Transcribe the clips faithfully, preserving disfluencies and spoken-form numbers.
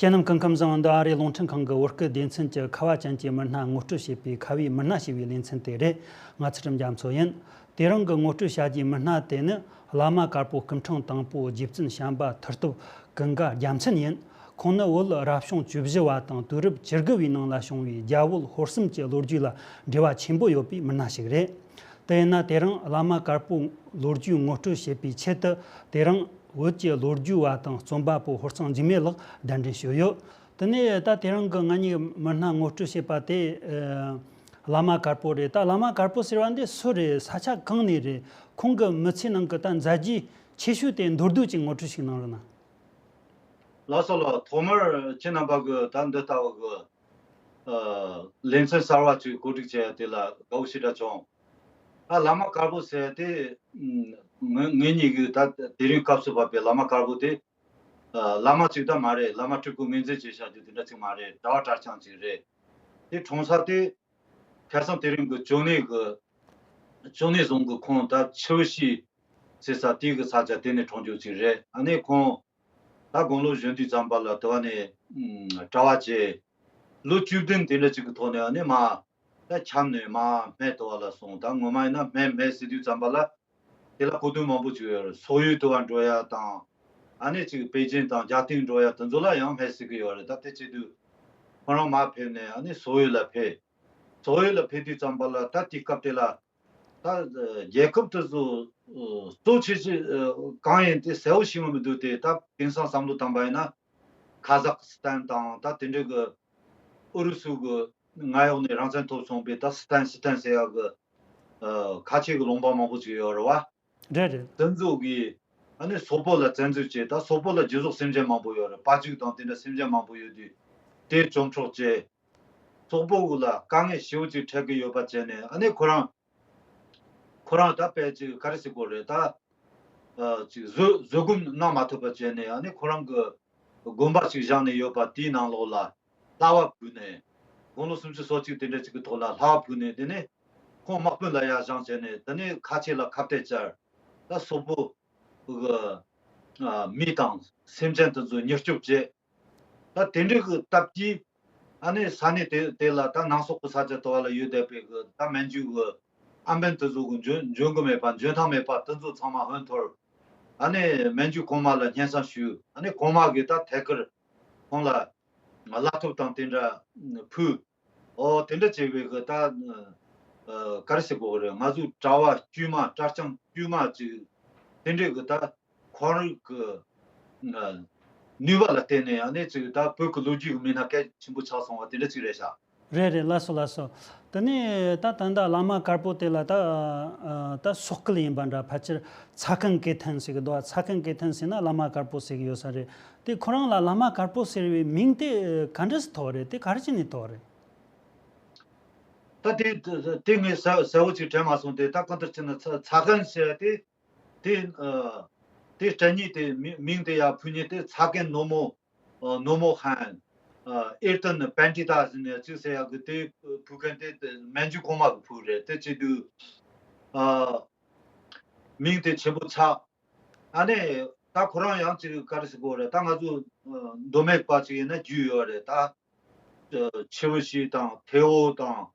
ཁྱེད་རྣམས་སྐུ་ཁམས་བཟང་། འདི་ཨ་རིའི་རླུང་འཕྲིན་ཁང་གི་བོད་སྐད་སྡེ་ཚན་གྱི་ཁ་བ་ཅན་གྱི་མི་སྣ་ངོ་སྤྲོད་བྱེད་པའི་ཁ་བའི་མི་སྣ་ཞེས་པའི་ལེ་ཚན་དེ་རེད། ང་ཚུལ་ཁྲིམས་རྒྱ་མཚོ་ཡིན། དེ་རིང་གི་ངོ་སྤྲོད་བྱ་རྒྱུའི་མི་སྣ་དེ་ནི་བླ་མ་དཀར་པོ་སྐུ་ཕྲེང་དང་པོ་རྗེ་བཙུན་བྱམས་པ་མཐུ་སྟོབས་ཀུན་དགའ་རྒྱལ་མཚན་ཡིན། ཁོང་ནི་བོད་རབ་བྱུང་བཅུ་བཞི་བ་དང་དུས་རབས་བཅུ་དགུ་བའི་ནང་ལ་བྱུང་བའི་རྒྱ་བོད་ཧོར་གསུམ་གྱི་ལོ་རྒྱུས་ལ་འབྲེལ་བ་ཆེན་པོ་ཡོད་པའི་མི་སྣ་ཞིག་རེད། དེ་ཡིན་ན་དེ་རིང་བླ་མ་དཀར་པོའི་ལོ་རྒྱུས་ངོ་སྤྲོད་བྱེད་པའི་ཆེད་དུ། དེ་རིང་བོད་ཀྱི་ལོ་རྒྱུས་པ་དང་རྩོམ་པ་པོ་ཧོར་གཙང་འཇིགས་མེད་ལགས་གདན་འདྲེན་ཞུས་ཡོད། དེ་ནས་ད་དེ་རིང་གི་ང་གཉིས་མི་སྣ་ངོ་སྤྲོད་བྱེད་པ་དེ་ཨ་བླ་མ་དཀར་པོ་རེད། ད་བླ་མ་དཀར་པོ་ཟེར་བ་འདི་སུ་རེད། ས་ཆ་གང་ནས་རེད། ཁོང་གི་མི་ཚེའི་ནང་གི་ད་མཛད་རྗེས་ཆེ་ཤོས་དེ་མདོར་བསྡུས་ཀྱི་ངོ་སྤྲོད་ཞིག་གནང་རོགས་གནང་། ལགས་སོ་ལགས། ཐོག་མར་ཁྱེད་རྣམ་པ་གི་ད་འདི་ལྟ་བུ་གི་ཨ་ལེ་ཚན་གསར་བ་ཅིག་གོ་སྒྲིག་བྱས་ཡ་དེ་ལ་དགའ་བོ་ཞེ་དྲག་བྱུང་། ད་བླ་མ་དཀར་པོ་ཟེར་ཡ་དེ་ཨ་ངེད་གཉིས་ཀྱི་ད་དེ་རིང་སྐབས་སུ་བབས་པའི་བླ་མ་དཀར་པོ་དེ་ཨ་བླ་མ་གཅིག་ད་མ་རེད། བླ་མ་སྤྲུལ་སྐུ་ངོས་འཛིན་བྱེད་བྱ་རྒྱུ་དེ་འདྲ་ཅིག་མ་རེད། གྲྭ་བ་གྲྭ་རྐྱང་ཅིག་རེད། དེ་འཁྲུངས་ས་དེ་ཁ་སང་དེ་རིང་གི་ཅོ་ནེ་གི་ཅོ་ནེ་རྫོང་གི་ཁོངས་ད་ཆུ་བོ་ཤིང་ཟེར་ས་དེ་གི་ས་ཆ་དེ་ནས་འཁྲུངས་རྒྱུ་ཅིག་རེད། ཨ་ནི་ཁོང་ད་དགུང་ལོ་གཞོན་དུས་ཙམ་པ་ལ་དེ་བ་ནས་ཨ་གྲྭ་བ་བྱས། ལོ་བཅུ་བདུན་དེ་འདྲ་ཅིག་གི་ཐོག་ནས་ཨ་ནི་མ་ད་འཁྱམས་ནས་མ་སྨད་དེ་བ་ལ་སོང་། ད་ངོ་མ་ཡིན་ན་སྨད་སྨད་ཟེར་དུས་ཙམ་པ་ལ་དེ་ལ་གོ་དོན་མང་པོ་ཅིག་ཡོད་རེད། སོག་ཡུལ་དེ་བ་འགྲོ་ཡ་དང་། ཨ་ནི་ཅིག་པེ་ཅིན་དང་རྒྱ་སྟེང་འགྲོ་ཡ་དེ་ཚོ་ལ་ཡང་སྨད་ཟེར་གི་ཡོད་རེད། ད་དེ་བྱེད་དུས་ཁོ་རང་མ་ཕེབས་ནས་ཨ་ནི་སོག་ཡུལ་ལ་ཕེབས། སོག་ཡུལ་ལ་ཕེབས་དུས་ཙམ་པ་ལ་ད་དེ་སྐབས་དེ་ལ་ད་རྒྱལ་ཁབ་དེ་ཚོ་གཙོ་ཆེ་ཆེ་གང་ཡིན་དེ་གསལ་བོ་ཤེས་ཀྱི་མི་འདུག་སྟེ། ད་དེང་སང་བསམ་བློ་བཏང་པ་ཡིན་ན་ཁ་ཟག་སི་ཐན་དང་ད་དེ་འདྲའི་གི་ཨུ་རུ་སུ་གི་མངའ་འོག་ནས་རང་བཙན་ཐོབ་སོང་པའི་ད་སི་ཐན་སི་ཐན་ཟེར་ཡག་གི་ཨ་ཁ་ཆེ་གི་ལུང་པ་མང་པོ་ཅིག་ཡོད་རེད་བ། རེད་རེད། དེ་ཚོ་གིས་ཨ་ནི་སོག་པོ་ལ་བཙན་འཛུལ་བྱས། ད་སོག་པོ་ལ་རྒྱུ་ཟོག་སེམས་ཅན་མང་པོ་ཡོད་རེད། པ་ཕྱུགས་དང་དེ་འདྲ་སེམས་ཅན་མང་པོ་ཡོད་དུས་དེ་བཅོམ་འཕྲོག་བྱས། སོག་པོ་གི་ལ་དཀའ་ངལ་ཞེ་པོ་ཅིག་འཕྲད་གི་ཡོད་པ་བྱས་ནས་ཨ་ནི་ཁོ་རང་ཁོ་རང་ད་དཔེ་ཅིག་ག་རེ་ཟེར་དགོས་རེད། ད་ཨ་ཅིག་བཟོད་བཟོད་སྒོམ་གནང་མ་ཐུབ་པ་བྱས་ནས་ཨ་ནི་ཁོ་རང་གི་དགོན་པ་ཅིག་བཞེངས་ནས་ཡོད་པ་དེའི་ནང་ལོགས་ལ་ལྷ་བ་བུད་ནས། དགུང་ལོ་སུམ་ཅུ་སོ་གཅིག་དེ་འདྲ་ཅིག་གི་ཐོག་ལ་ལྷ་བ་བུད་ནས། དེ་ནས་ཁོང་དམག་དཔོན་ལ་ཡར་བཞེངས་བྱས་ནས་དེ་ནས་ཁ་ཆེ་ལ་ཁ་གཏད་བཅར། ད་སོག་པོ་གི་ཨ་མི་དང་སེམས་ཅན་དེ་ཚོ་མྱུར་སྐྱོབ་བྱས། ད་དེ་འདྲའི་གི་སྟབས་ཀྱིས་ཨ་ནི་ས་གནས་དེ་དེ་ལ་ད་ནང་སོག་གི་ས་ཆ་དེ་བ་ལ་ཡོད་བསྡད་པའི་གི་ད་མན་ཇུ་གི་ཨམ་བན་དེ་ཚོ་གི་འཇོན་འཇོན་གི་མེད་པ། འཇོན་ཐང་མེད་པ་དེ་ཚོ་ཚང་མ་ཧོན་འཐོར། ཨ་ནི་མན་ཇུ་གོང་མ་ལ་སྙན་སེང་ཞུས། ཨ་ནི་གོང་མ་གིས་ད་ཐད་ཀར་ཁོང་ལ་བླ་ཐབས་དང་དེ་འདྲ་ཕུལ། ཨོ་དེ་འདྲ་བྱས་པའི་གི་ད་ཨ་ག་རེ་ཟེར་དགོས་རེད། ང་ཚོ་གྲྭ་བ་དཀྱུས་མ་གྲྭ་རྐྱང་དཀྱུས་མ་ཅིག་དེ་འདྲའི་གི་ད་ཁོང་རང་གི་ཨ་ནུས་པ་ལ་བརྟེན་ནས་ཨ་ནི་ཅིག་ད་བོད་ཀྱི་ལོ་རྒྱུས་ཀྱི་མི་སྣ་གལ་ཆེན་པོ་ཆགས་སོང་བ་དེ་འདྲ་ཅིག་རེད་ཤག་རེད་རེད། ལགས་སོ་ལགས་སོ། དེ་ནས་ད་ད་ལྟ་བླ་མ་དཀར་པོ་དེ་ལ་ད་ཨ་ད་སོག་སྐད་ཡིན་པ་འདྲ། ཕལ་ཆེར་ཚ་ཁན་ཀེ་ཐན་ཟེར་གི་འདུག་ཚ་ཁན་ཀེ་ཐན་ཟེར་ན་བླ་མ་དཀར་པོ་ཟེར་གི་ཡོད་ས་རེད། དེ་ཁོ་རང་ལ་བླ་མ་དཀར་པོ་ཟེར་བའི་མིང་དེ་ག་འདྲས་སུ་ཐོགས་རེད། དེ་ག་རེ་བྱས་ནས་ཐོགས་རེད། ད་དེ་དེ་ངས་གསལ་གསལ་བོ་ཅིག་དྲན་མ་སོང་སྟེ། ད་གང་ལྟར་བྱས་ན་ཚ་ཚ་ཁན་ཟེར་དེ་དེ་ཨ་དེ་སྤྲད་མཁན་དེ་མི་མིང་དེ་ཡར་ཕུལ་མཁན་དེ་ཚ་ཁན་ནོ་མོ་ཨ་ནོ་མོ་ཧན་ཨ་ཨེར་ཏན་པན་ཏི་ཏ་ཟེར་ནས་ཅིག་ཟེར་ཡག་གི་དེ་ཕུལ་མཁན་དེ་དེ་མན་ཇུ་གོང་མ་གི་ཕུལ་རེད། དེ་བྱེད་དུས་ཨ་མིང་དེ་ཆེན་པོ་ཆགས། ཨ་ནི་ད་ཁོ་རང་ཡང་ཅིག་ག་རེ་ཟེར་དགོས་རེད། ད་ང་ཚོ་ཨ་མདོ་སྨད་པ་ཅིག་ཡིན་ན་རྒྱུས་ཡོད་རེད། ད་ཆུ་བོ་ཤིང་དང་ཐེ་བོ་དང་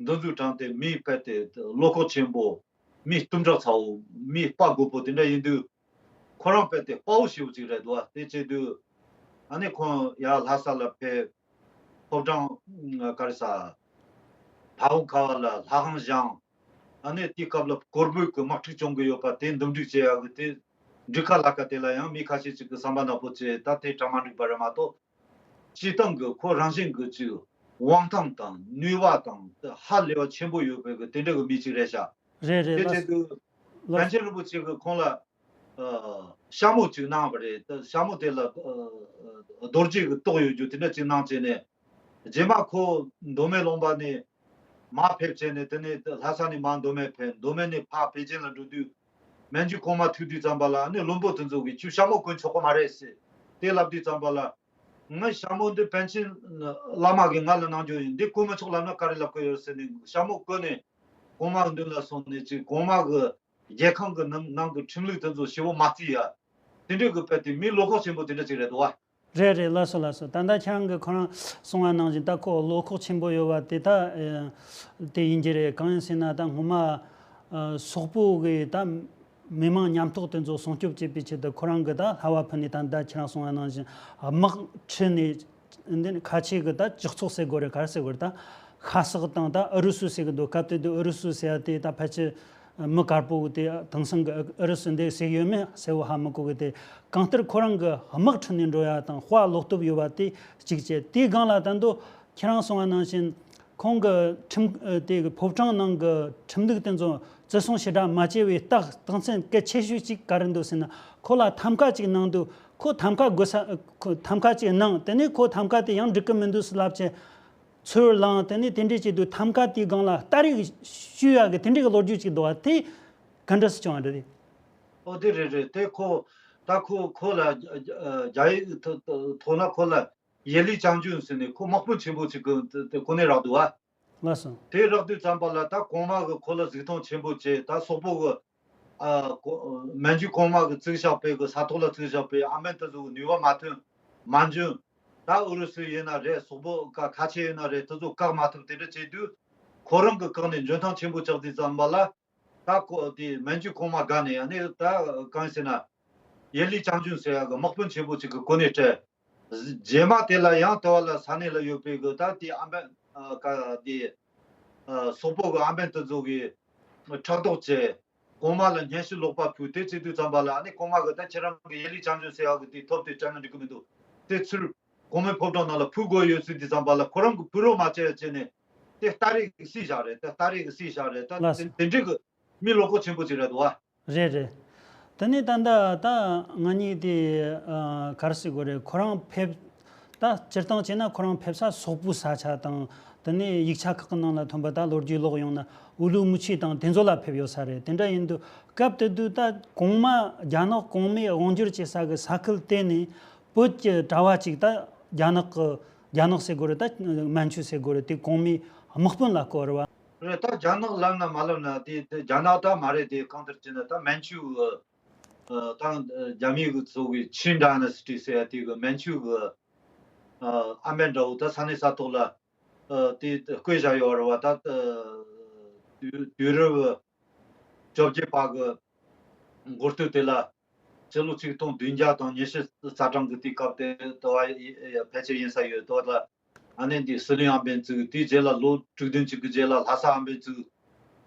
འདི་ཚོའི་གྲས་དེ་མི་དཔེ་དེ་བློ་ཁོག་ཆེན་པོ། མི་གཏུམ་དྲག་ཚ་བོ། མི་དཔའ་རྒོད་པོ་དེ་འདྲ་ཡིན་དུས། ཁོ་རང་དཔེ་དེ་དཔའ་བོ་ཞེ་པོ་ཅིག་རེད་འདུག་བ། དེ་བྱེད་དུས་ཨ་ནི་ཁོང་ཡར་ལྷ་ས་ལ་ཕེབས། ཕོ་བྲང་ག་རེ་ཟ་ཕ་བོང་ཁ་བ་ལ་ལྷ་ཁང་བཞེངས། ཨ་ནི་དེའི་སྐབས་ལ་སྐོར་སྦུག་གི་དམག་འཁྲུག་བྱུང་གི་ཡོད་པ་དེ་འདུམ་འགྲིག་བྱེད་ཡག་གི་དེ་འགྲིག་ཁ་ལ་ཁ་དེ་ལ་ཡང་མི་ཁ་ཤས་ཅིག་གི་བསམ་པ་ནག་པོ་བྱས། ད་དེ་གྲ་མ་འགྲིག་པ་རེད་མ་གཏོགས། སྤྱིར་བཏང་གི་ཁོ་རང་བཞིན་གྱི་ཅིག་དབང་ཐང་དང་ནུས་པ་དང་ཧ་ལས་པ་ཆེན་པོ་ཡོད་པའི་གི་དེ་འདྲ་གི་མི་ཅིག་རེད་ཤག་རེད་རེད། དེ་ལགས་བྱེད་དུས་ལགས། པཎ་ཆེན་རིན་པོ་ཆེ་གིས་ཁོང་ལ་ཨ་ཞྭ་མོ་ཅིག་གནང་བ་རེད། ད་ཞྭ་མོ་དེ་ལ་ཨ་རྡོ་རྗེ་གི་ཏོག་ཡོད་རྒྱུ་དེ་འདྲ་ཅིག་གནང་བྱས་ནས། རྗེས་མ་ཁོ་མདོ་སྨད་ལུང་པ་ནས་མར་ཕེབས་བྱས་ནས། དེ་ནས་ལྷ་ས་ནས་མར་མདོ་སྨད་ཕེབས། མདོ་སྨད་ནས་ཕར་པེ་ཅིན་ལ་འགྲོ་དུས། མན་ཇུ་གོང་མ་ཐུག་དུས་ཙམ་པ་ལ་ཨ་ནི་བློན་པོ་དེ་ཚོ་གིས་ཁྱོད་ཞྭ་མོ་གོན་ཆོག་གི་མ་རེད་ཟེར། དེ་ལབ་དུས་ཙམ་པ་ལ། ངས་ཞྭ་མོ་འདི་པཎ་ཆེན་བླ་མ་གིས་ང་ལ་གནང་རྒྱུ་ཡིན། འདི་གོན་མི་ཆོག་ལབ་ན་ག་རེ་ལབ་གི་ཡོད་ཟེར་ནས་ཞྭ་མོ་གོན་ནས་གོང་མ་གི་མདུན་ལ་སོང་ནས་ཅིག་གོང་མ་གི་རྒྱལ་ཁང་གི་ནང་ནང་གི་ཁྲིམས་ལུགས་དེ་ཚོ་ཞེ་པོ་མ་བརྩི་ཡ། དེ་འདྲའི་གི་དཔེ་དེ་མི་བློ་ཁོག་ཆེན་པོ་དེ་འདྲ་ཅིག་རེད་འདུག་བ། རེད་རེད། ལགས་སོ་ལགས་སོ། ད་ལྟ་ཁྱེད་རང་གིས་ཁོ་རང་གསུངས་པ་ནང་བཞིན་ད་ཁོ་བློ་ཁོག་ཆེན་པོ་ཡོད་པ་དེ་ད་ཨེ་དེ་ཡིན་གྱི་རེད། གང་ཡིན་ཟེར་ན་ད་སྔོན་མ་ཨ་སོག་པོ་གི་ད་མི་མང་མཉམ་ཐོག་དེ་ཚོ་སྲུང་སྐྱོབ་བྱེད་པའི་ཆེད་དུ་ཁོ་རང་གིས་ད་བསླབ་པ་ཕུལ་ནས། ད་ལྟ་ཁྱེད་རང་གསུངས་པ་ནང་བཞིན་དམག་ཁྲིད་ནས། འདི་ནི་ཁ་ཆེ་གི་ད་སྤྱི་ཚོགས་ཟེར་དགོས་རེད། ག་རེ་ཟེར་དགོས་རེད། ད་ཤ་ཟག་དང་ད་ཨུ་རུ་སུ་ཟེར་གི་འདུག་སྐབས་དེ་དུས་ཨུ་རུ་སུ་ཟེར་ཡ་དེ་ད་ཕལ་ཆེར་མི་དཀར་པོ་གི་དེ་དེང་སང་གི་ཨུ་རུ་སུ་འདི་ཟེར་གི་ཡོད་མེད་གསལ་བོ་ཧ་མི་གོ་གི། དེ་གང་ལྟར་ཁོ་རང་གི་དམག་ཁྲིད་ནས་འགྲོ་ཡ་དང་དཔའ་བློ་སྟོབས་ཡོད་པ་དེ་གཅིག་བྱས། དེའི་སྒང་ལ་ད་དུང་ཁྱེད་རང་གསུངས་པ་ནང་བཞིན་ཁོང་གི་ཁྲིམས་ཨ་དེ་གི་ཕོ་བྲང་ནང་གི་ཁྲིམས་ལུགས་དེ་ཚོ་བརྩི་སྲུང་ཞེ་དྲག་མ་བྱས་པའི་རྟགས་རྟགས་མཚན་གལ་ཆེ་ཤོས་གཅིག་ག་རེ་འདུག་ཟེར་ན། ཁོ་ལ་ཐམ་ཀ་གཅིག་གནང་དུས་ཁོ་ཐམ་ཀ་དགོས་ས་ཁོ་ཐམ་ཀ་གཅིག་གནང་། དེ་ནས་ཁོ་ཐམ་ཀ་དེ་ཡང་འགྲིག་གི་མི་འདུག་ཟེར་ལབ་བྱས་ཚུར་བླངས། དེ་ནས་དེ་འདྲས་བྱེད་དུས་ཐམ་ཀ་དེའི་སྒང་ལ་སྟ་རེ་གཞུས་ཡག་གི་དེ་འདྲས་ཀྱི་ལོ་རྒྱུས་ཅིག་འདུག་པ། དེ་ག་འདྲས་སེ་བྱུང་བ་རེད། ཨོ་དེ་རེད་རེད། དེ་ཁོ་ད་ཁོ་ཁོ་ལ་རྒྱ་རྒྱ་ཡིག་ཐོག་ཐོག་ན་ཁོ་ལ་ཡེ་ལི་ཅང་ཅུན་ཟེར་ནས་ཁོ་དམག་དཔོན་ཆེན་པོ་ཅིག་གི་དེ་དེ་གོ་གནས་རག་འདུག་པ། ལགས་སོ། དེ་རག་དུས་ཙམ་པ་ལ་ད་གོང་མ་གི་ཁོ་ལ་གཟིགས་མཐོང་ཆེན་པོ་བྱས། ད་སོག་པོ་གི་ཨ་གོ་མན་ཇུ་གོང་མ་གི་བཙུགས་བཞག་པའི་གི་ས་ཐོག་ལ་བཙུགས་བཞག་པའི་ཨམ་བན་དེ་ཚོ་གི་ནུས་པ་མ་ཐོན་མ་འཇོན། ད་ཨུ་རུ་སུ་ཡིན་ན་རེད། སོག་པོ་ཀ་ཁ་ཆེ་ཡིན་ན་རེད། དེ་ཚོ་བཀག་མ་ཐུབ། དེ་འདྲ་བྱེད་དུས་ཁོ་རང་གི་བཀག་ནས་འཇོན་ཐང་ཆེན་པོ་ཆགས་དུས་ཙམ་པ་ལ། ད་ཁོ་དེ་མན་ཇུ་གོང་མ་དགའ་ནས་ཡང་ནས་ད་གང་ཟེར་ན། ཡེ་ལི་ཅང་ཅུན་ཟེར་ཡག་གི་དམག་དཔོན་ཆེན་པོ་ཅིག་གི་གོ་གནས་སྤྲད། རྗེས་མ་དེ་ལ་ཡང་དེ་བ་ལ་ས་གནས་ལ་ཡོད་པའི་གི་ད་དེ་ཨམ་བན་ཨ་ཀ་དེ་ཨ་སོག་པོ་གི་ཨམ་བན་དེ་ཚོ་གི་ཕྲག་དོག་བྱས། གོང་མ་ལ་སྙན་ཞུ་ལོག་པ་ཕུལ། དེ་བྱེད་དུས་ཙམ་པ་ལ་ཨ་ནི་གོང་མ་གི་ད་ཁྱེད་རང་གི་ཡེ་ལི་ཅང་ཅུན་ཟེར་ཡག་གི་དེ་ཐོབ་དེ་སྤྲད་ན་འགྲིག་གི་མི་འདུག་དེ་ཚུར་གོང་མའི་ཕོ་བྲང་ནང་ལ་ཕུལ་དགོས་ཡོད་ཟེར་དུས་ཙམ་པ་ལ་ཁོ་རང་གི་ཕུལ་རོགས་མ་བྱས་བྱས་ནས་དེ་སྟ་རེ་གི་སྲིད་བཞག་རེད། ད་སྟ་རེ་གི་སྲིད་བཞག་རེད། ད་ལགས་སོ། དེ་དེ་འདྲའི་གི་མི་བློ་ཁོག་ཆེན་པོ་ཅིག་རེད་འདུག་བ། རེད་རེད། དེ་ནས་ད་ལྟ་ད་ང་གཉིས་དེ་ཨ་ག་རེ་ཟེར་དགོས་རེད། ཁོ་རང་ཕེབས། ད་སྤྱིར་བཏང་བྱས་ན་ཁོ་རང་ཕེབས་ས་སོག་པོའི་ས་ཆ་དང་། དེ་ནས་ཡིག་ཆ་ཁག་གི་ནང་ལ་ཐོན་པ་ད་ལོ་རྒྱུས་ཀློག་ཡོང་ན་ཨུ་ལུ་མུ་ཆི་དང་དེ་ཚོ་ལ་ཕེབས་ཡོད་ས་རེད། དེ་འདྲ་ཡིན་དུས་སྐབས་དེ་དུས་ད་གོང་མ་རྒྱ་ནག་གོང་མའི་དབང་སྒྱུར་བྱེད་ས་གི་ས་ཁུལ་དེ་ནས་བོད་ཀྱི་གྲྭ་བ་ཅིག་ད་རྒྱ་ནག་གི་རྒྱ་ནག་ཟེར་དགོས་རེད། ད་མན་ཆུ་ཟེར་དགོས་རེད། དེ་གོང་མའི་དམག་དཔོན་ལ་བསྐོས་རེད་བ། རེད། ད་རྒྱ་ནག་ལབ་ན་མ་ལབ་ན་དེ་དེ་རྒྱ་ནག་ད་མ་རེད། དེ་གང་ལྟར་བྱས་ན་ད་མན་ཆུ་གི་ཨ་ད་རྒྱ་མི་གི་ཚོ་གི་ཆིན་ཌའི་ནེ་སི་ཊི་ཟེར་ཡ་དེ་གི་མན་ཆུ་གི་ཨ་ཨམ་བན་འདྲ་བོ་ད་ས་གནས་ས་ཐོག་ལ་ཨ་དེ་བསྐོས་བཞག་ཡོད་རེད་བ། ད་དུས་དུས་རབས་བཅོ་བརྒྱད་པ་གི་འགོ་སྟོད་དེ་ལ་ཕྱི་ལོ་ཆིག་སྟོང་བདུན་བརྒྱ་དང་ཉི་ཤུ་རྩ་གྲངས་ཀྱི་དུས་སྐབས་དེ་དུ་བ་ཕལ་ཆེར་ཡིན་ས་ཡོད། དུ་བ་ལ་ཨ་ནེ་འདི་སི་ལིང་ཨམ་བན་བཙུགས། དེའི་རྗེས་ལ་ལོ་དྲུག་བདུན་ཅིག་གི་རྗེས་ལ་ལྷ་ས་ཨམ་བན་བཙུགས།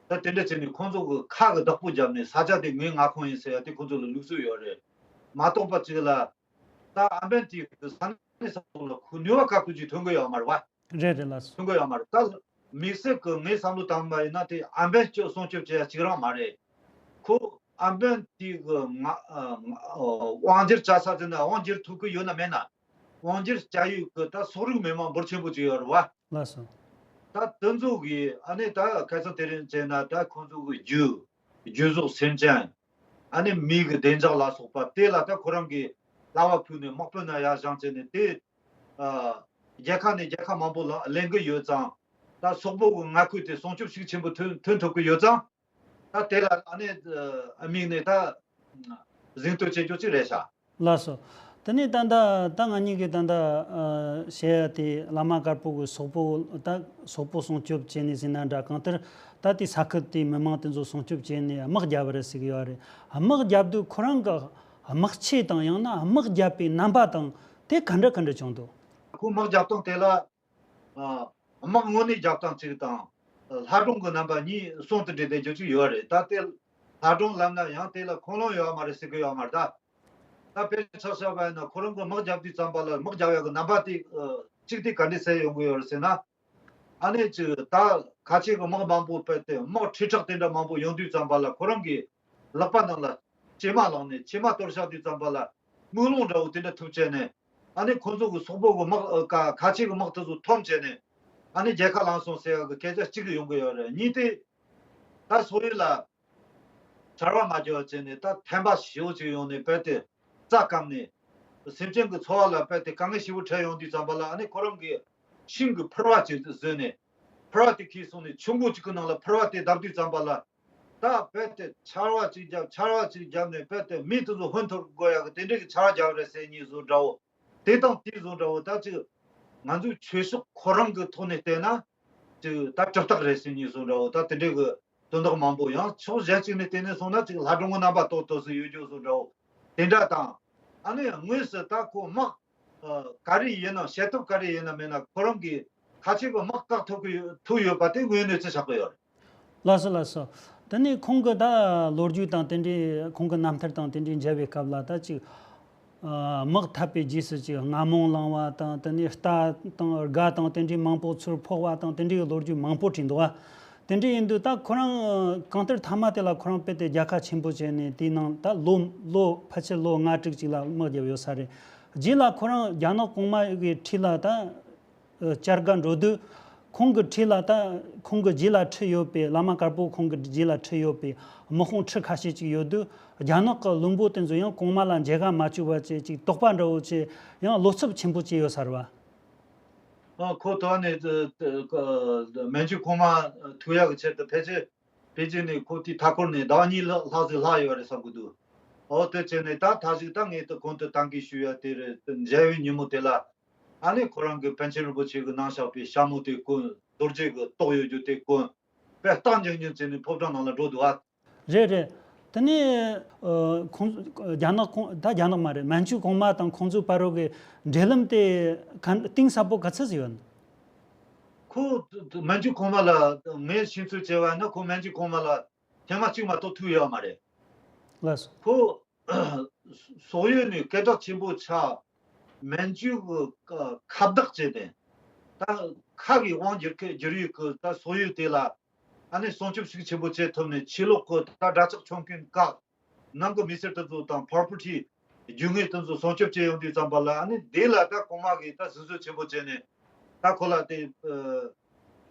ད་དེ་འདྲ་བྱས་ནས་ཁོང་ཚོ་གི་ཁ་གི་བདག་པོ་བརྒྱབ་ནས་ས་ཆ་དེ་ངའི་མངའ་ཁོངས་ཡིན་ཟེར་ཡ་དེ་ཁོང་ཚོ་ལ་ལུགས་སྲོལ་ཡོད་རེད། མ་གཏོགས་པ་ཅིག་ལ་ད་ཨམ་བན་དེ་གི་ས་གནས་ས་ཐོག་ལ་ཁོ་ནུས་པ་ག་ཁོ་ཅིག་ཐོན་གི་ཡོད་མ་རེད་བ། རེད་རེད་ལགས་སོ། ཐོན་གི་ཡོད་མ་རེད། ད་དམིགས་བསལ་གྱི་ངའི་བསམ་བློ་བཏང་བ་ཡིན་ན་དེ་ཨམ་བན་སྐྱོབ་སྲུང་སྐྱོབ་བྱེད་ཡ་གཅིག་རང་མ་རེད། ཁོ་ཨམ་བན་དེ་གི་ང་ཨ་ང་ཨ་དབང་སྒྱུར་བྱ་ས་དེ་ན་དབང་སྒྱུར་ཐུབ་ཀྱི་ཡོད་ན་མེད་ན། དབང་སྒྱུར་བྱ་ཡུལ་གྱི་ད་སོག་རིགས་མི་མང་འབོར་ཆེན་པོ་ཅིག་ཡོད་རེད་བ། ལགས་སོ། ད་དེ་ཚོ་གི་ཨ་ནི་ད་ཁ་སང་དེ་རིང་བྱས་ན་ད་ཁོང་ཚོ་གི་རྒྱུ་རྒྱུ་ཟོག་སེམས་ཅན། ཨ་ནི་མི་གི་བདེ་འཇགས་ལ་སོགས་པ་དེ་ལ་ད་ཁོ་རང་གི་ལག་པ་ཕུལ་ནས་དམག་དཔོན་ན་ཡར་བཞེངས་བྱས་ནས་དེ་ཨ་རྒྱལ་ཁབ་ནས་རྒྱལ་ཁབ་མང་པོ་ལ་ལེན་གི་ཡོད་ཙང་། ད་སོག་པོ་གི་མངའ་ཁུལ་དེ་སྲུང་སྐྱོབ་ཤུགས་ཆེན་པོ་ཐོན་ཐོན་ཐུབ་ཀྱི་ཡོད་ཙང་། ད་དེ་ལ་ཨ་ནི་ཨ་དམིགས་ནས་ད་གཟེངས་བསྟོད་བྱེད་རྒྱུ་ཅིག་རེད་ཤག་ལགས་སོ། དེ་ནས་ད་ལྟ་ད་ང་གཉིས་ཀྱིས་ད་ལྟ་ཨ་བཤད་ཡ་དེ་བླ་མ་དཀར་པོ་གི་སོག་པོ་ད་སོག་པོ་སྲུང་སྐྱོབ་བྱས་ནས་ཟེར་ན་འདྲ། གང་ལྟར་ད་དེ་ས་ཁུལ་དེའི་མི་མང་དེ་ཚོ་སྲུང་སྐྱོབ་བྱས་ནས་དམག་བརྒྱབ་པ་རེད་ཟེར་གི་ཡོད་རེད། དམག་བརྒྱབ་དུས་ཁོ་རང་གི་དམག་ཆས་དང་ཡང་ན་དམག་བརྒྱབ་པའི་རྣམ་པ་དང་དེ་ག་འདྲ་ག་འདྲ་བྱུང་འདུག་ཁོ་དམག་རྒྱབ་སྟངས་དེ་ལ། ཨ། དམག་དངོས་གནས་རྒྱབ་སྟངས་གཅིག་དང་། ལྷ་སྒྲུང་གི་རྣམ་པ་གཉིས་ཟུང་དུ་འབྲེལ་ཏེ་རྒྱུ་གཅིག་ཡོད་རེད། ད་ལྟའི་ལྷ་སྒྲུང་ལབ་ན་ཡང་དེ་ལ་ཁུངས་ལུང་ཡོད་མ་རེད་ཟེར་གི་ཡོད་མ་རེད་ད། ད་དཔེར་ཆ་བཞག་པ་ཡིན་ན་ཁོ་རང་གི་དམག་རྒྱབ་དུས་ཙམ་པ་ལ་དམག་རྒྱབ་ཡག་གི་རྣམ་པ་དེ་གཅིག་དེ་ག་འདྲས་སེ་ཡོང་གི་ཡོད་རེད་ཟེར་ན། ཨ་ནི་གཅིག་ད་ཁ་ཆེ་གི་དམག་མང་པོ་སྤེལ་ཏེ་དམག་ཁྲི་ཕྲག་དེ་འདྲ་མང་པོ་ཡོང་དུས་ཙམ་པ་ལ་ཁོ་རང་གི་ལག་པ་ནང་ལ་གྲིབ་མ་བླངས་ནས་གྲིབ་མ་གཏོར་བཞག་དུས་ཙམ་པ་ལ་དམུས་ལོང་འདྲ་བོ་དེ་འདྲ་ཐུབ་བྱས་ནས། ཨ་ནི་ཁོང་ཚོ་གི་སོག་པོ་གི་དམག་ཨ་ཁ་ཁ་ཆེ་གི་དམག་དེ་ཚོ་འཐོམ་བྱས་ནས། ཨ་ནི་རྒྱལ་ཁ་བླངས་སོང་ཟེར་ཡག་གི་སྐད་ཆ་གཅིག་ཡོང་གི་ཡོད་རེད། གཉིས་དེ་ད་སོག་ཡུལ་ལ་ཆར་པ་མ་རྒྱག་བྱས་ནས་ད་ཐན་པ་ཞེ་པོ་ཅིག་ཡོང་ནས་རྦད་དེ་རྩྭ་སྐམ་ནས་སེམས་ཅན་གི་འཚོ་བ་ལ་རྦད་དེ་དཀའ་ངལ་ཞེ་པོ་འཕྲད་ཡོང་དུས་ཙམ་པ་ལ། ཨ་ནི་ཁོ་རང་གི་ཤིང་གི་ཕུར་བ་ཅིག་བཟོས་ནས་ཕུར་བ་དེ་ཁྱེར་སོང་ནས་ཆུ་འགོ་ཅིག་གི་ནང་ལ་ཕུར་བ་དེ་བརྡབས་དུས་ཙམ་པ་ལ། ད་རྦད་དེ་ཆར་པ་ཅིག་བརྒྱབ་ཆར་པ་ཅིག་བརྒྱབ་ནས་རྦད་དེ་མི་དེ་ཚོ་ཧོན་འཐོར་དགོས་ཡག་གི་དེ་འདྲའི་གི་ཆར་པ་བརྒྱབ་རེད་ཟེར་ནས་བཟོ་འདྲ་བོ། དེ་དང་དེ་བཟོ་འདྲ་བོ་ད་ཅིག་ང་ཚོའི་ཆོས་ཕྱོགས་ཁོ་རང་གི་ཐོག་ནས་བལྟས་ན་ཅིག་ད་གྲུབ་རྟགས་རེད་ཟེར་ནས་བཟོ་འདྲ་བོ་ད་དེ་འདྲའི་གི་དོན་དག་མང་པོ། ཡང་ཕྱོགས་གཞན་ཅིག་ནས་བལྟས་ནས་སོང་ན་ཅིག་ལྷ་སྒྲུང་གི་རྣམ་པ་ཏོག་ཏོག་ཙམ་ཡོད་རྒྱུ་བཟོ་འདྲ་བོ་དེ་འདྲ་དང་། ཨ་ནི་དངོས་སུ་ད་ཁོ་དམག་ག་རེ་ཡིན་ན་བྱེད་ཐབས་ག་རེ་ཡིན་ན་མེད་ན་ཁོ་རང་གིས་ཁ་ཆེ་གི་དམག་བཀག་ཐུབ་ཀྱི་ཡོད་ཐུབ་ཡོད་པ་དེ་དངོས་གནས་ཚུལ་ཆགས་ཀྱི་ཡོད་རེད། ལགས་སོ་ལགས་སོ། དེ་ནས་ཁོང་གི་ད་ལོ་རྒྱུས་དང་དེ་འདྲའི་ཁོང་གི་རྣམ་ཐར་དང་དེ་འདྲའི་མཇལ་བའི་སྐབས་ལ་ད་ཅིག་ཨ་དམག་འཐབ་པའི་རྗེས་སུ་ཅིག་རྔ་མོང་ལངས་པ་དང་དེ་ནས་རྟ་དང་སྒ་དང་དེ་འདྲའི་མང་པོ་ཚུར་ཕོག་པ་དང་དེ་འདྲའི་ལོ་རྒྱུས་མང་པོ་བྲིས་འདུག་ཨ། དེ་འདྲ་ཡིན་དུས་ད་ཁོ་རང་གང་ལྟར་མཐའ་མ་དེ་ལ་ཁོ་རང་དཔེ་དེ་རྒྱལ་ཁ་ཆེན་པོ་བྱས་ནས་དེའི་ནང་ད་ལོ་ལོ་ཕལ་ཆེར་ལོ་ལྔ་དྲུག་ཅིག་ལ་དམག་བརྒྱབ་ཡོད་ས་རེད། རྗེས་ལ་ཁོ་རང་རྒྱ་ནག་གོང་མ་གི་འཁྲིས་ལ་ད་བཅར་ག་འགྲོ་དུས་ཁོང་གི་འཁྲིས་ལ་ད་ཁོང་གི་རྗེས་ལ་ཁྲིད་ཡོད་པའི་བླ་མ་དཀར་པོ་ཁོང་གི་རྗེས་ལ་ཁྲིད་ཡོད་པའི་དམག་དཔུང་ཁྲི་ཁ་ཤས་ཅིག་ཡོད་དུས་རྒྱ་ནག་གི་བློན་པོ་དེ་ཚོ་ཡང་གོང་མ་ལ་མཇལ་ཁ་མ་བཅུག་པ་བྱས་ཅིག་དོགས་པ་འདྲ་བོ་བྱས་ཡང་བློ་འཚབ་ཆེན་པོ་བྱས་ཡོད་ས་རེད་བ། ཨ་ཁོ་ཐོག་ནས་མན་ཇུ་གོང་མ་ཐུག་ཡག་གི་ཆེད་དུ་ཕལ་ཆེར་པེ་ཅིན་ནས་ཁོ་དེའི་མཐའ་འཁོར་ནས་ཟླ་བ་གཉིས་ལྷག་ཙམ་ལྷག་ཡོད་རེད་བསམ་གི་འདུག་འོ་དེ་བྱས་ནས་ད་མཐའ་གཅིག་ད་ངས་ད་གོང་དུ་ད་གིན་ཞུས་ཡ་དེ་རེད། མཇལ་བའི་ཉིན་མོ་དེ་ལ་ཨ་ནི་ཁོ་རང་གི་པཎ་ཆེན་རིན་པོ་ཆེ་གི་གནང་བཞག་པའི་ཞྭ་མོ་དེ་གོན། རྡོ་རྗེ་གི་ཏོག་ཡོད་རྒྱུ་དེ་གོན། དཔེ་རྟགས་འཇིགས་འཇིགས་བྱས་ནས་ཕོ་བྲང་ནང་ལ་འགྲོ་འདུག་ཨ། རེད་རེད། དེ་ནས་ཨ་ཁོང་རྒྱ་ནག་ཁོང་ད་རྒྱ་ནག་མ་རེད། མན་ཇུ་གོང་མ་དང་ཁོང་ཚོའི་བར་རོགས་ཀྱི་འབྲེལ་ལམ་དེ་ག་གཏིང་ཟབ་པོ་ག་ཚོད་ཡོད། ཁོ་མན་ཇུ་གོང་མ་ལ་ངས་ཤེས་ཚོད་བྱས་པ་ན་ཁོ་མན་ཇུ་གོང་མ་ལ་ཐེངས་མ་གཅིག་མ་གཏོགས་ཐུག་ཡོད་མ་རེད། ལགས་སོ། ཁོ་སོག་ཡུལ་ནས་སྐད་གྲགས་ཆེན་པོ་ཆགས། མན་ཇུ་གི་ཁ་བདག་བྱས་ཏེ་ད་ཁ་གི་དབང་བསྒྱུར་མཁན་བསྒྱུར་ཡུལ་གི་ད་སོག་ཡུལ་དེ་ལ་ཨ་ནི་སྲུང་སྐྱོབ་ཤུགས་ཆེན་པོ་བྱེད་ཐུབ་ནས་ཕྱི་ལོགས་གི་ད་དགྲ་ཇག་མཆོང་མཁན་བཀག། ནང་གི་མི་སེར་དེ་ཚོ་དང་པོར་པར་ཊི་རྒྱུ་དངོས་དེ་ཚོ་སྲུང་སྐྱོབ་བྱེད་ཡོང་དུས་ཙམ་པ་ལ་ཨ་ནི་དེ་ལ་ད་གོང་མ་གིས་ད་གཟབ་གཟབ་ཆེན་པོ་བྱས་ནས་ད་ཁོ་ལ་དེ་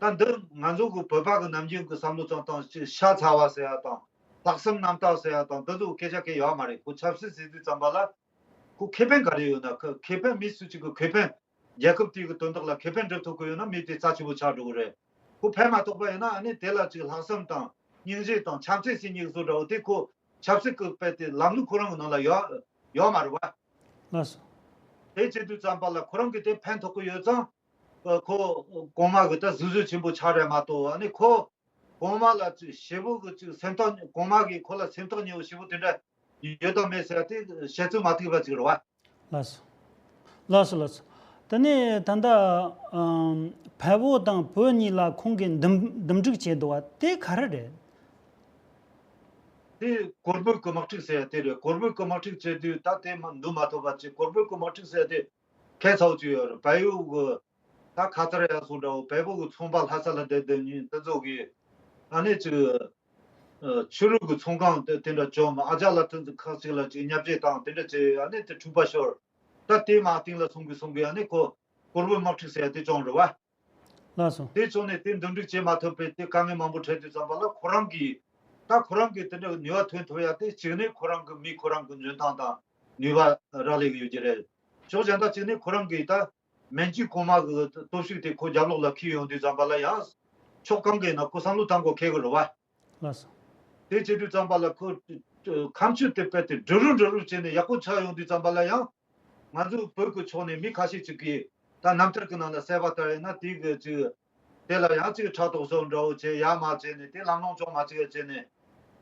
ཨ་ད་འདི་ང་ཚོ་གི་བོད་པ་གི་ནམ་རྒྱུན་གི་བསམ་བློ་ཙམ་དང་ཤ་ཚ་བ་ཟེར་ཡ་དང་ལྷག་བསམ་རྣམ་དག་ཟེར་ཡ་དང་འདི་ཚོ་སྐད་ཆ་གང་ཡང་ཡོད་མ་རེད། ཁོ་ཆབ་སྲིད་ཟེར་དུས་ཙམ་པ་ལ་ཁོ་ཁེ་ཕན་ག་རེ་ཡོད་ན། ཁོ་ཁེ་ཕན་མི་སུ་གཅིག་གི་ཁེ་ཕན་རྒྱལ་ཁབ་དེ་གི་དོན་དག་ལ་ཁེ་ཕན་སྒྲུབ་ཐུབ་ཀྱི་ཡོད་ན་མི་དེ་རྩ་ཆེན་པོ་ཆགས་འགྲོ་གི་རེད། ཁོ་ཕན་མ་ཐོགས་པ་ཡིན་ན་ཨ་ནི་དེ་ལ་ཅིག་ལྷག་བསམ་དང་སྙིང་རྗེ་དང་ཆབ་སྲིད་ཟེར་མཁན་བཟོ་འདྲ་བོ་དེ་ཁོ་ཆབ་སྲིད་ཀྱི་དཔེ་དེ་ལམ་ལུགས་ཁོ་རང་གི་ནང་ལ་ཡོད་ཡོད་མ་རེད་བ། ལགས་སོ། དེ་བྱེད་དུས་ཙམ་པ་ལ་ཁོ་རང་གི་དེ་ཕན་ཐོགས་ཀྱི་ཡོད་ཙང་ཁོ་གོང་མ་གི་ད་གཟབ་གཟབ་ཆེན་པོ་ཆགས་རེད་མ་གཏོགས་ཨ་ནི་ཁོ་གོང་མ་ལ་ཅིག་ཞེ་པོ་གི་ཅིག་སེམས་ཐག་གོང་མ་གིས་ཁོ་ལ་སེམས་ཐག་ཉེ་བོ་ཞེ་པོ་དེ་འདྲ་ཡོད་དམ་མེད་ཟེར་ཡ་དེ་བཤད་ཚོད་མ་ཐིག་པ་ཅིག་རེད་བ། ལགས་སོ། ལགས་སོ་ལགས་སོ། དེ་ནས་ད་ལྟ་ཨམ་བལ་པོ་དང་བོད་གཉིས་ལ་ཁོང་གིས་འདུམ་འདུམ་འགྲིག་བྱས་འདུག་བ་དེ་ག་རེ་རེད། དེ་གོར་བོད་ཀྱི་དམག་འཁྲུག་ཟེར་ཡ་དེ་རེད། གོར་བོད་ཀྱི་དམག་འཁྲུག་བྱས་དུས་ད་དེ་མ་འདུམ་མ་ཐུབ་པ་བྱས། གོར་བོད་ཀྱི་དམག་འཁྲུག་ཟེར་ཡ་དེ་ཁྱད་མཚར་པོ་ཅིག་ཡོད་རེད། བལ་ཡུལ་གི་ད་ཁ་ཚར་ཡ་སོང་འདྲ་བོ་བལ་པོ་གི་ཚོང་པ་ལྷ་ས་ལ་བསྡད་བསྡད་མཁན་དེ་ཚོ་གིས་ཨ་ནི་ཅིག་ཨ་ཕྱི་རོལ་གི་ཚོང་ཁང་དེ་དེ་འདྲ་བཅོམ། ཨ་ཅག་ལ་དེ་ཚོ་ཁག་ཅིག་ལ་ཅིག་བརྙས་བཅོས་བཏང་། དེ་འདྲ་བྱས་ཨ་ནི་དེ་འཁྲུག་པ་ཤོར། ད་དེ་མ་སྟེང་ལ་སོང་གི་སོང་གི་ཨ་ནི་ཁོ་གོར་བོད་དམག་འཁྲུག་ཟེར་ཡ་དེ་བྱུང་རེད་བ། ལགས་སོ། དེ་བྱུང་ནས་དེ་འདུམ་འགྲིག་བྱེད་མ་ཐུབ་པའི་དེ་དཀའ་ངལ་མང་པོ་འཕྲད་དུས་ཙམ་པ་ལ་ཁོ་རང་གིས་ད་ཁོ་རང་གིས་དེ་འདྲ་ནུས་པ་ཐོན་ཐུབ་ཡ་དེ་གཅིག་ནས་ཁོ་རང་གི་མི་ཁོ་རང་གི་འཇོན་ཐང་དང་ནུས་པ་རག་ལས་ཀྱི་ཡོད་ཀྱི་རེད། ཕྱོགས་གཞན་དག་གཅིག་ནས་ཁོ་རང་གིས་ད་མན་ཇུ་གོང་མ་གི་སྟོབས་ཤུགས་དེ་ཁོ་རྒྱབ་ལོགས་ལ་འཁྱེར་ཡོང་དུས་ཙམ་པ་ལ་ཡང་ཕྱོགས་གང་གི་ཡིན་ན་ཁོ་བསམ་བློ་བཏང་དགོས་ཁེལ་གི་རེད་བ། ལགས་སོ། དེ་བྱེད་དུས་ཙམ་པ་ལ་ཁོ་ཁམས་ཆུ་དེ་དཔེ་དེ་འབྲུ་རུ་འབྲུ་རུ་བྱས་ནས་ཡག་པོ་ཆགས་ཡོང་དུས་ཙམ་པ་ལ་ཡང་ང་ཚོའི་བོད་ཀྱི་ཕྱོགས་ནས་མི་ཁ་ཤས་ཅིག་གིས་ད་རྣམ་ཐར་གྱི་ནང་ལ་གསལ་བ་ལྟར་ཡིན་ན་དེ་གི་ཅིག་དེ་ལ་ཡང་ཅིག་ཕྲག་དོག་བཟོ་འདྲ་བོ་བྱས་ཡ་མ་བྱས་ནས་དེ་ལམ་ལྷོང་ཅུང་མ་བྱས་བྱས་ནས་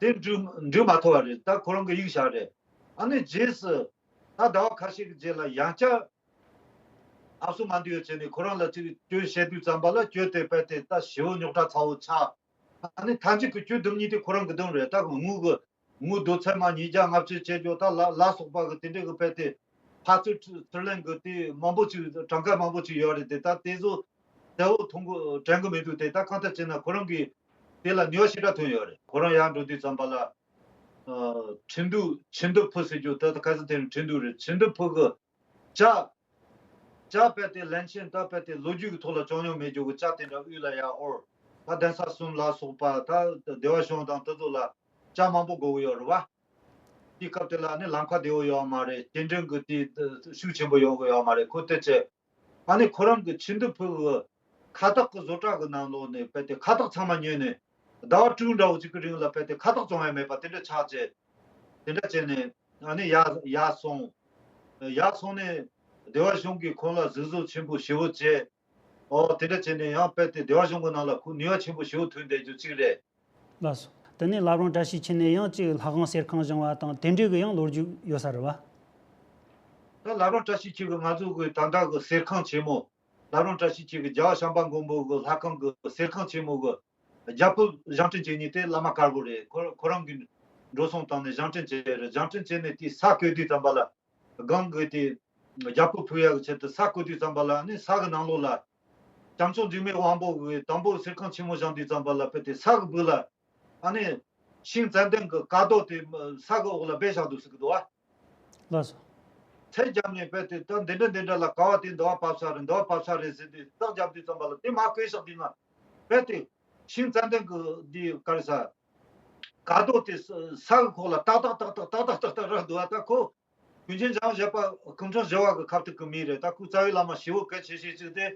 དེ་འགྲུབ་འགྲུབ་མ་ཐུབ་པ་རེད། ད་ཁོ་རང་གི་ཡིག་བཞག་རེད། ཨ་ནི་རྗེས་སུ་ད་ཟླ་བ་ཁ་ཤས་ཀྱི་རྗེས་ལ་ཡང་བསྐྱར་ཨབ་སུ་མ་འདི་ཡོད་བྱས་ནས་ཁོ་རང་ལ་ཅིག་གྱོད་བཤད་དུས་ཙམ་པ་ལ་གྱོད་དེ་དཔེ་དེ་ད་ཞེ་པོ་རྙོག་དྲ་ཚ་བོ་ཆགས། ཨ་ནི་མཐའ་མཇུག་གི་གྱོད་འདུམ་གཉིས་དེ་ཁོ་རང་གི་འདུམ་རེད། ད་དངུལ་གི་དངུལ་རྡོ་ཚད་མ་ཉིས་བརྒྱ་ལྔ་བཅུ་བྱེད་རྒྱུ་ད་ལ་ལ་སོགས་པ་གི་དེ་འདྲའི་གི་དཔེ་དེ་ཕར་ཚུར་ཚུར་ལེན་གི་དེ་མང་པོ་ཅིག་གྲངས་ཀ་མང་པོ་ཅིག་ཡོད་རེད། དེ་ད་དེ་ཚོ་གསལ་བོ་མཐོང་གི་དྲན་གི་མི་འདུག་དེ་ད་གང་ལྟར་བྱས་ན་ཁོ་རང་གི་དེ་ལ་ནུས་པ་ཞེ་དྲག་ཐོན་ཡོད་རེད། ཁོ་རང་ཡར་འགྲོ་དུས་ཙམ་པ་ལ་ཨ་ཁྲིན་ཏུའུ་ཁྲིན་ཏུའུ་ཕུ་ཟེར་རྒྱུ་ད་ད་ཁ་སང་དེ་རིང་ཁྲིན་ཏུའུ་རེད། ཁྲིན་ཏུའུ་ཕུ་གི་ཇ། ཇ་དཔེ་དེ་ལན་ཆེན་ད་དཔེ་དེ་ལོ་རྒྱུས་ཀྱི་ཐོག་ལ་བྱུང་མྱོང་མེད་རྒྱུ་གི་ཇ་དེ་འདྲ་དབུས་ལ་ཡར་ཧོར་ད་གདན་ས་གསུམ་ལ་སོགས་པ་ད་བདེ་བ་གཞུང་དང་དེ་ཚོ་ལ་ཇ་མང་པོ་དགོས་ཀྱི་ཡོད་རེད་བ། དེའི་སྐབས་དེ་ལ་ནི་ལམ་ཁ་བདེ་བོ་ཡོད་མ་རེད། སྐྱེལ་འདྲེན་གྱི་དེ་ཤུགས་ཆེན་པོ་ཡོང་གི་ཡོད་མ་རེད། ཁོ་དེ་བྱས་ཨ་ནི་ཁོ་རང་གི་ཁྲིན་ཏུའུ་ཕུ་གི་ཁ་བཏགས་ཀྱི་བཟོ་གྲྭ་གི་ནང་ལོགས་ནས་དཔེ་དེ་ཁ་བཏགས་ཚང་མ་ཉོས་ནས་ཟླ་བ་དྲུག་འདྲ་བོ་ཅིག་གི་རིང་ལ་དཔེ་དེ་ཁ་བཏགས་བཙོང་ཡ་མེད་པ་དེ་འདྲ་ཆགས་བྱས། དེ་འདྲ་བྱས་ནས་ཨ་ནི་ཡར་ཡར་སོང་། ཡར་སོང་ནས་ སྡེ་བ་གཞུང་གིས་ཁོང་ལ་གཟིགས་ཟིག་ཆེན་པོ་ཞེ་བོ་བྱས། ཨོ་དེ་འདྲ་བྱས་ནས་ཡང་དཔེ་དེ་སྡེ་བ་གཞུང་གི་ནང་ལ་ཁོ་ནུས་པ་ཆེན་པོ་ཞེ་བོ་ཐོན་བསྡད་རྒྱུ་གཅིག་རེད། ལགས་སོ། དེ་ནས་བླ་བྲང་བཀྲ་ཤིས་འཁྱིལ་ནས་ཡང་གཅིག་ལྷ་ཁང་གསེར་ཁང་བཞེངས་པ་དང་དེ་འདྲའི་གི་ཡང་ལོ་རྒྱུས་ཡོད་ས་རེད་བ། ད་བླ་བྲང་བཀྲ་ཤིས་འཁྱིལ་གི་ང་ཚོ་གི་ད་ལྟ་གི་གསེར་ཁང་ཆེན་མོ། བླ་བྲང་བཀྲ་ཤིས་འཁྱིལ་གི་རྒྱལ་བ་བྱམས་པ་མགོན་པོ་གི་ལྷ་ཁང་གི་གསེར་ཁང་ཆེན་མོ་གི་རྒྱ་ཕིབས་བཞེངས་སྐྲུན་བྱེད་མཁན་དེ་བླ་མ་དཀར་པོ་རེད། ཁོ་ཁོ་རང་གིས་འགྲོ་སོང་བཏང་ནས་བཞེངས་སྐྲུན་བྱས་རེད། བཞེངས་སྐྲུན་བྱས་ནས་དེ་ས་བརྐོས་དུས་ཙམ་པ་ལ། སྒང་གི་དེ་རྒྱ་ཕིབས་ཕུལ་ཡག་གི་ཆེད་དུ་ས་བརྐོས་དུས་ཙམ་པ་ལ་ནི་ས་གི་ནང་ལོགས་ལ། བྱམས་སྐྱོང་འཇིགས་མེད་དབང་པོ་གིས་དང་པོ་གསེར་ཁང་ཆེན་མོ་བཞེངས་དུས་ཙམ་པ་ལ་དཔེ་དེ་ས་གི་སྦུག་ལ། ཨ་ནི། ཤིང་ཙན་དན་གི་ཀ་རྡོ་དེ་ས་གི་འོག་ལ་སྦས་བཞག་འདུག་ཟེར་གི་འདུག་བ། ལགས་སོ། ཚད་བརྒྱབ་ནས་དཔེ་དེ་ད་འདི་འདྲ་འདི་འདྲ་ལ་ག་བ་དེ་འདི་བ་བབས་ས་རེད། འདི་བ་བབས་ས་རེད་ཟེར་དུས་རྟགས་བརྒྱབ་དུས་ཙམ་པ་ལ་དེ་མ་བརྐོས་ཤག་དུས་ན། དཔེ་དེ། ཤིང་ཙན་དན་གི་འདི་ག་རེ་ཟ། ཀ་རྡོ་དེ་ས་ས་གི་ཁོག་ལ་ཏག་ཏག་ཏག་ཏག་ཏག་ཏག་ཏག་ཏག་ར་འདུག་བ། ད་ཁོ། ཀུན་མཁྱེན་འཇམ་དབྱངས་བཞད་པ་སྐུ་ཕྲེང་བཞི་པ་གི་ཁ་ཐུག་གི་མི་རེད། ད་ཁོའི་རྩ་བའི་བླ་མ་ཞེ་བོ་གལ་ཆེ་ཤོས་གཅིག་དེ་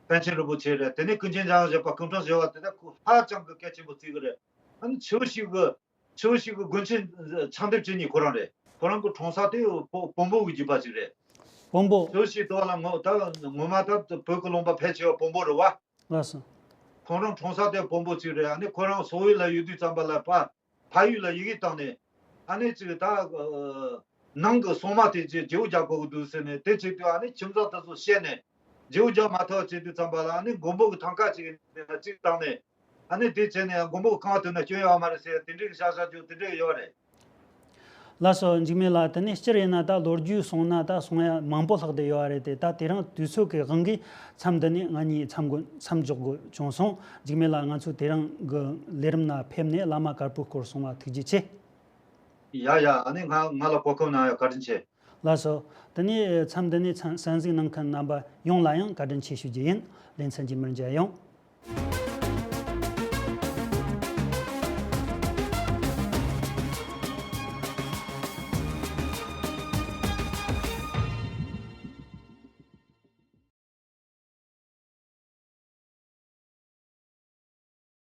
པཎ་ཆེན་རིན་པོ་ཆེ་རེད། དེ་ནས་ཀུན་མཁྱེན་འཇམ་དབྱངས་བཞད་པ་སྐུ་ཕྲེང་བཞི་པ་དེ་ད་ཁོ་ཧ་ཅང་གི་གལ་ཆེན་པོ་བརྩི་གི་རེད། ཨ་ནི་ཆེ་བོ་ཞིག་གི་ཆེ་བོ་ཞིག་གི་དགོན་ཆེན་ཕྱག་འདེབས་བྱེད་མཁན་ཁོ་རང་རེད། ཁོ་རང་གི་གྲོང་གསེབ་དེ་བོན་བོན་པོ་གི་རྒྱུད་པ་ཞིག་རེད། བོན་པོ། ཆེ་བོ་ཞིག་དེ་བ་ལ་ངོ་ད་ངོ་མ་ད་བོད་ཀྱི་ལུང་པ་ཕལ་ཆེ་བ་བོན་པོ་རེད་བ། ལགས་སོ། ཁོང་རང་གྲོང་གསེབ་དེ་བོན་པོ་གཅིག་རེད། ཨ་ནི་ཁོ་རང་སོག་ཡུལ་ལ་ཡོད་དུས་ཙམ་པ་ལ་ཕ་ཕ་ཡུལ་ལ་ཡི་གེ་བཏང་ནས། ཨ་ནི་གཅིག་ད་ནང་གི་སྲུང་མ་དེ་ཅིག་བརྗེ་པོ་རྒྱག་དགོས་ཀྱི་འདུག་ཟེར་ནས། དེ་བྱེད་དུས་ཨ་ནི་ཁྱིམ་ཚང་དེ་ཚོ་བཤད་ནས་བརྗེ་པོ་རྒྱག་མ་ཐུབ་བྱེད་དུས་ཙམ་པ་ལ་ཨ་ནི་མགོན་པོ་གི་ཐང་ཀ་ཅིག་གཅིག་བཏང་ནས། ཨ་ནི་དེ་བྱས་ནས་མགོན་པོ་གི་རྐང་བ་ཐོན་ན་སྐྱོན་ཡོད་མ་རེད་ཟེར་དེ་འདྲའི་གི་བཤད་བཤད་རྒྱུ་དེ་འདྲའི་ཡོད་རེད། ལགས་སོ། འཇིགས་མེད་ལགས། དེ་ནས་སྤྱིར་ཡིན་ན་ད་ལོ་རྒྱུས་གསུང་ན་ད་གསུང་ཡ་མང་པོ་ལྷག་བསྡད་ཡོད་རེད་དེ། ད་དེ་རིང་དུས་ཚོད་ཀྱི་དབང་གིས་མཚམས་འདི་ནས་ང་གཉིས་མཚམས་འགོ་མཚམས་འཇོག་དགོས་བྱུང་སོང་། འཇིགས་མེད་ལགས། ང་ཚོ་དེ་རིང་གི་ལས་རིམ་ན་ཕེབས་ནས་བླ་མ་དཀར་པོའི་སྐོར་གསུང་བ་ཐུགས་རྗེ་ཆེ། ཡ་ཡ། ཨ་ནི་ང་ང་ལ་གོ་སྐབས་གནང་ཡ་བཀའ་དྲིན་ཆེ། ལགས་སོ། དེ་ནས་མཚམས་འདི་ནས་གསན་གཟིགས་གནང་མཁན་རྣམ་པ་ཡོངས་ལ་ཡང་བཀའ་དྲིན་ཆེ་ཞུ་རྒྱུ་ཡིན། ལེ་ཚན་རྗེས་མར་མཇལ་ཡོང་།